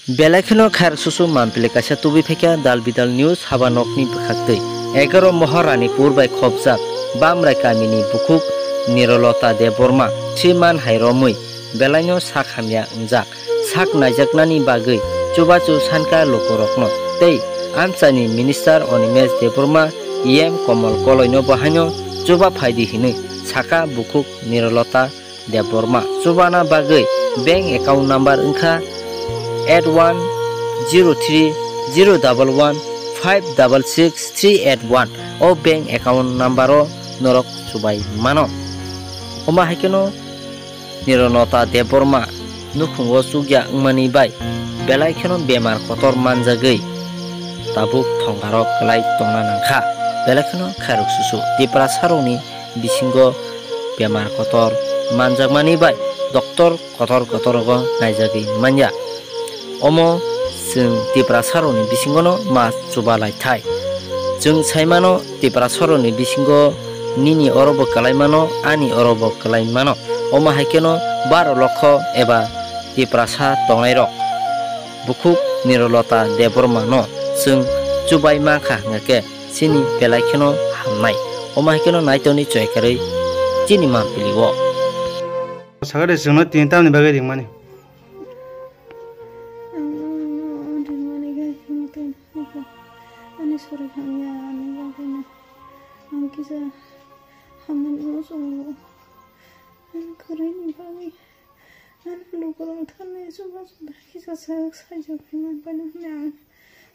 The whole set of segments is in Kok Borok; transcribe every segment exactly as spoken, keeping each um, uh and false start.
Belai kheno khairok susu mampili kaisa tubui phaikha Dal Bidal News haba nokni bwkhaktwi. Egaroh Moharanipur bai khopjak Bamrai kamini bukhuk Nirolota Debbarma thwiman hai romwi belaino sak hamya wngjak. Sak naijaknani bagwi chubachu sankha lukurokno tei amchaini minister Animesh Debbarma, E M Komol Koloino bo haino chuba phaidi hinwi sakha bukhuk Nirolota Debbarma. Chubana bagwi bank account number wngkha eight one zero three zero double one five double six three eight one. O bank account number o norok chubai mano. Omo hai kheno Nirolota Debbarma nukhungo chukya wngmani bai belai kheno bemar kotor manjagwi tabuk thongaro kwlai tongna nangkha. Belai kheno khairok susu Tiprasarokni bisingo bemar kotor manjakmani bai doctor kotor kotorogo naijagwi manya. Omo chwng Tiprasarokni bisingono ma chuba lai thai. Chwng sai mano Tiprasarokni bisingo nini oro bo kwlai mano, ani oro bo kwlai mano. Omo hai kheno baro lokho eba Tiprasa tongnairok bukhuk Nirolota Debbarmano chwng chubai mankha hwnkhe chini belai kheno hamnai. Omo hai kheno naitokni choi kwrwi chini mampili o. Sakha de chwngno tini tamni bagwi ringmani? Ang no ringmani khe himtwi nukho. Ani sorai hamya ani bagwino. Ang kisa hamani muchungo. Ang kwrwini bagwi. Ani lukurok thani chuba chuba kisa sak saijak phaiman paino hwnwi ang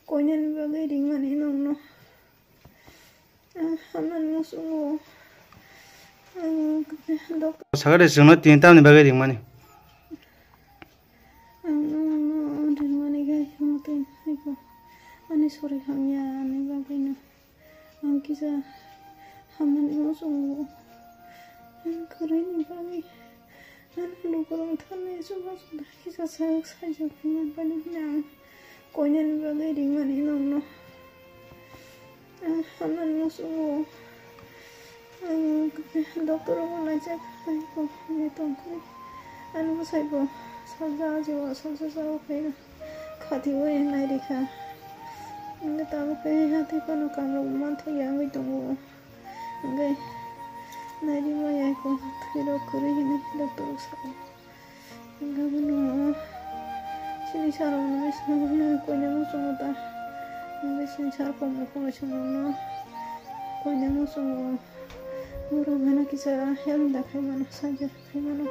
koinani bagwi ringmani nokno. Ang hamani muchungo. Ang doctor. Sakha de chwngno tini tamni bagwi ringmani? Ang no, no ringmani khe himtwi nukho. Ani sorai hamya ani bagwino. Ang kisa hamani muchungo. Ang kwrwini bagwi. Ani lukurok thani chuba chuba kisa sak saijak phaiman paino hwnwi ang koinani bagwi ringmani nokno. Ang hamani muchungo. Ang doctor rokno naijak, ang kok hamya tongkhe. Ani bwsai bo salsa ajibo, salsa chao khaina. Khatiui nairikha. Hwnkhe tabuk khe hati phano kamrok manthokya wngwi tongo. Hwnkhe nairima ya kok thwirok kwrwi hinwi doctor rok sao. Hwnkhe bono chini sir rokno swngna koinai muchungo ta. Hwnkhe chini sir kok bo kok swngno koinai muchungo. Borok hana kisa help da khai mano, sajak khai mano.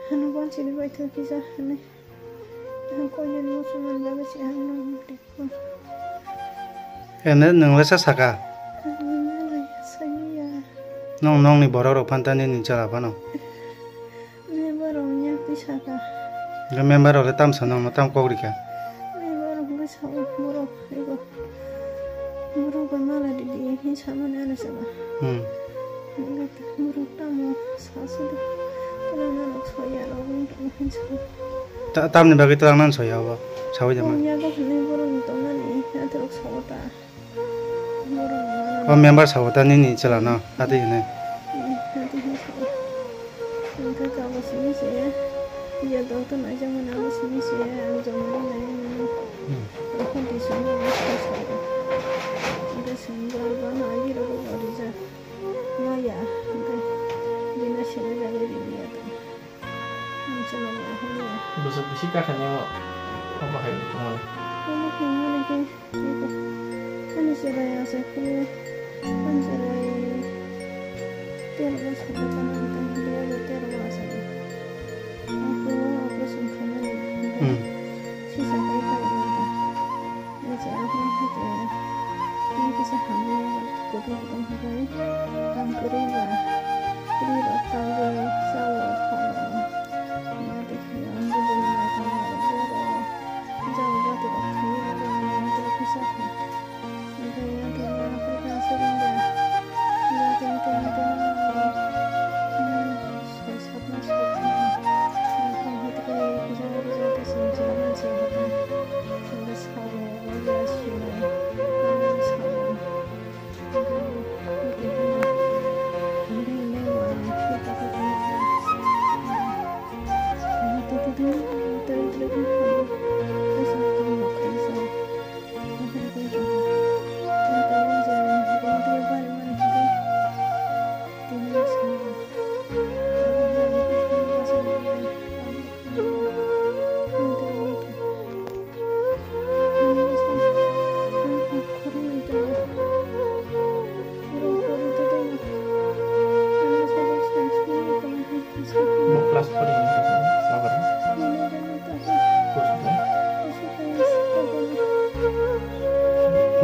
Hano banchini baithok kisa hinwi. Ang koinani muchungmani bagwi se ang nokni twi kho. Ene nwng le sa saka? Ang nwng le sani ya. Nwng nokni borok rok phantani ni chwla phano? Member rok nya twi saka. Member rok le tam sa nwng no tam kok rikha? Member rok le sa borok ego. Borok bai mala ridi hin samani ano saka. Hmm. Borok tamo sasidi. Twlangna rok soya rok wng tong hinsa. Ta-, tamni bagwi twlangna soya obo. Sawi jama. Wng yago hinwi borok ni tongmani atorok sao ta. Borok ni mala. O member sao ta nini chwla no. Ati hinwi. Hmm, ati hinwi sao. Hwnkhe kabo simi se. Iya doctor naijakmani abo simi se. Ang jomani nai mano. Hmm. Ang khe di simi abo sao. Hwnkhe simi bar bar no agi rok rijak. Maya, hwnkhe bini simi jagwi rini ya tong. Ang chwla bo hwnwi ya. Bwswk bisi kathani mo, omo hai tongmani. Omo khe mani khe, ani chwrai achai phuru, ani chwrai tero bosor da kana, ang tong phuru tero bosor. Ang phuru operation khainani. Hmm. Sisa khe khainani ta. Ni se ang hwn hwnkhe, ni kisa hamya kutung kutung hwnkhe, ang kwrwi ba, kwrwi rok tangwi chao phano. Ma twi khe ang bubui ma tangwi borok, jao bati rok thangwi borok, ma twi kisa khe. Hwnkhe ma twi ma khe kha swrwng ba, ma twi ma twi ma twi ma, hmm, soi sat mas rok thangwi. Ang hwn hwnkhe, kisa borok jao ta sini chwla mansi hwnkhe.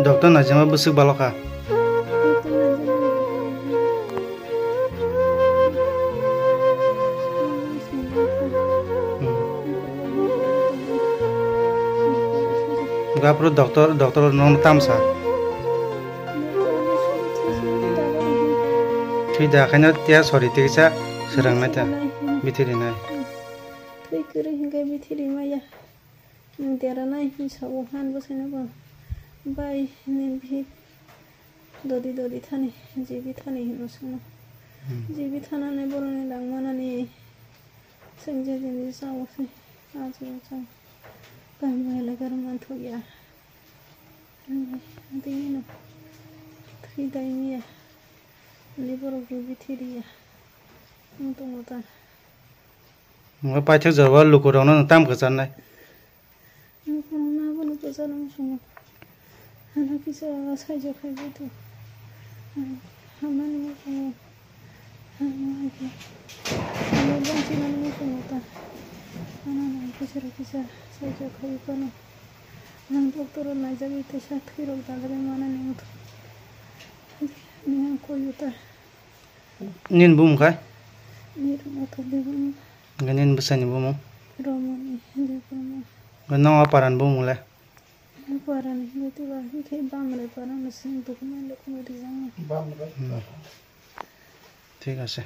Doctor naijama bwswk balo kha. Gapro doctor, doctor nong tamsa. Thwi da khaino tia sori tiksa swrang nai ta. Bithiri nai. Thwi kwrwi hinkhe bithiri maya. Nwng dera nai hinwi sao han bwsaino bo. Bai hinwi bihik dodi dodi thani, jibi thani hinwi swngno. Hmm. Jibi thanani borokni langmanani swngjaknai sao se ajibo chwng kaham bai lai garo manthokya. Hinwi tini no thwi dai miya. Ni borok jibi thiriya. Nwng tongo ta. Nwng paithak jorao lukurokno nwng tam kwcharnai? Lukurokno abono kwchar wng swngo. Hana kisa saijo khaibai to. Hamnani muchungo. Hamnani muchungo ta. Hana nang kisa kisa saijo khaibai phano. Nang doctor o naijagwi teisa thwirok dagwi manani wngthu. Nini ang koyo ta. Nini bumung khai? Nini rwngthok de bumung. Hwnkhe nini bwsani bumung? Romoni de bumung. Hwnkhe nong o parani bumung le? O parani hwnkhe twiba hwnkhe Bamrai parano sini document document rijak nang. Hmm. Thik ase.